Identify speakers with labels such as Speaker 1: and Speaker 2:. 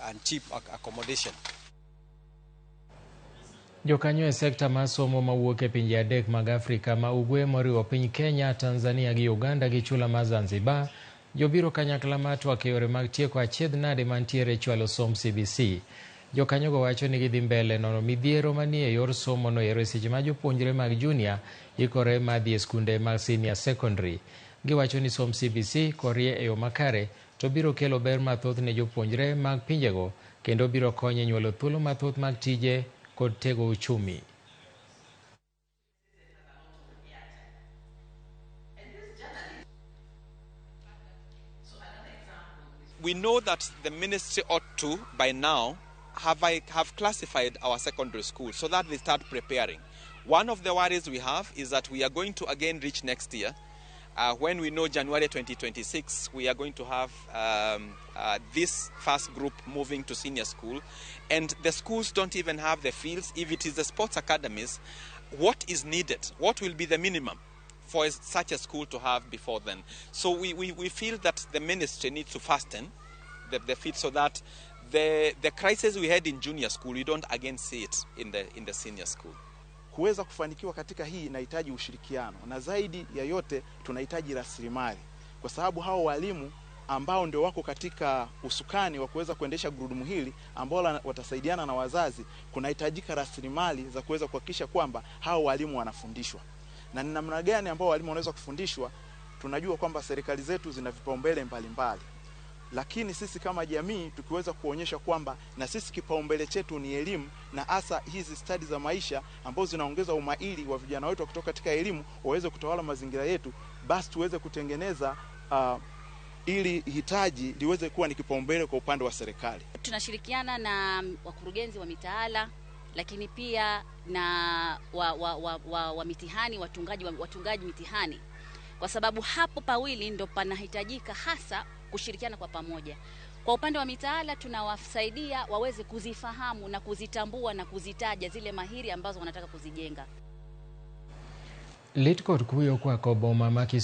Speaker 1: and cheap accommodation.
Speaker 2: Jokanyo e sekta mar somo mawuok e pinje adek mag Afrika ma ugwe moriwo piny Kenya, Tanzania gi Uganda gi chula mar Zanzibar jobiro kanyakla mar twak e yore mag tieko achiedh nade mantiere e chwalo somb CBC. Jokanyogo wacho ni gidhi mbele nono midhiero manie yor somo no ero e seche ma jopuonjre mag junior ikore mar dhi e skunde mag senior secondary. Giwacho ni somb CBC korie e yo makare to biro kelo ber mathoth ne jopuonjre mag pinjego kendo biro konyo e nyuolo thuolo mathoth mag tije kod tego uchumi.
Speaker 3: We know that the ministry ought to, by now, have classified our secondary schools so that they start preparing. One of the worries we have is that we are going to again reach next year. When we know January 2026, we are going to have this first group moving to senior school. And the schools don't even have the fields. If it is the sports academies, what is needed? What will be the minimum for such a school to have before then? So we feel that the ministry needs to fasten the feet so that the crisis we had in junior school, we don't again see it in the senior school.
Speaker 4: Kuweza kufanikiwa katika hii inahitaji ushirikiano, na zaidi ya yote tunahitaji rasilimali, kwa sababu hao walimu ambao ndio wako katika usukani wa kuweza kuendesha gurudumu hili ambao watasaidiana na wazazi, kunahitajika rasilimali za kuweza kuhakikisha kwamba hao walimu wanafundishwa. Na ni namna gani ambao walimu wanaweza kufundishwa? Tunajua kwamba serikali zetu zina vipaumbele mbalimbali, lakini sisi kama jamii tukiweza kuonyesha kwamba na sisi kipaumbele chetu ni elimu, na hasa hizi stadi za maisha ambazo zinaongeza umahiri wa vijana wetu kutoka katika elimu waweze kutawala mazingira yetu, basi tuweze kutengeneza ili hitaji liweze kuwa ni kipaumbele kwa upande wa serikali.
Speaker 5: Tunashirikiana na wakurugenzi wa mitaala, lakini pia na wa mitihani, watungaji mitihani, kwa sababu hapo pawili ndo panahitajika hasa kushirikiana kwa pamoja. Kwa upande wa mitaala tunawasaidia waweze kuzifahamu na kuzitambua na kuzitaja zile mahiri ambazo wanataka kuzijenga.
Speaker 2: Lit kod kuyo kwako boma ma Kisumu.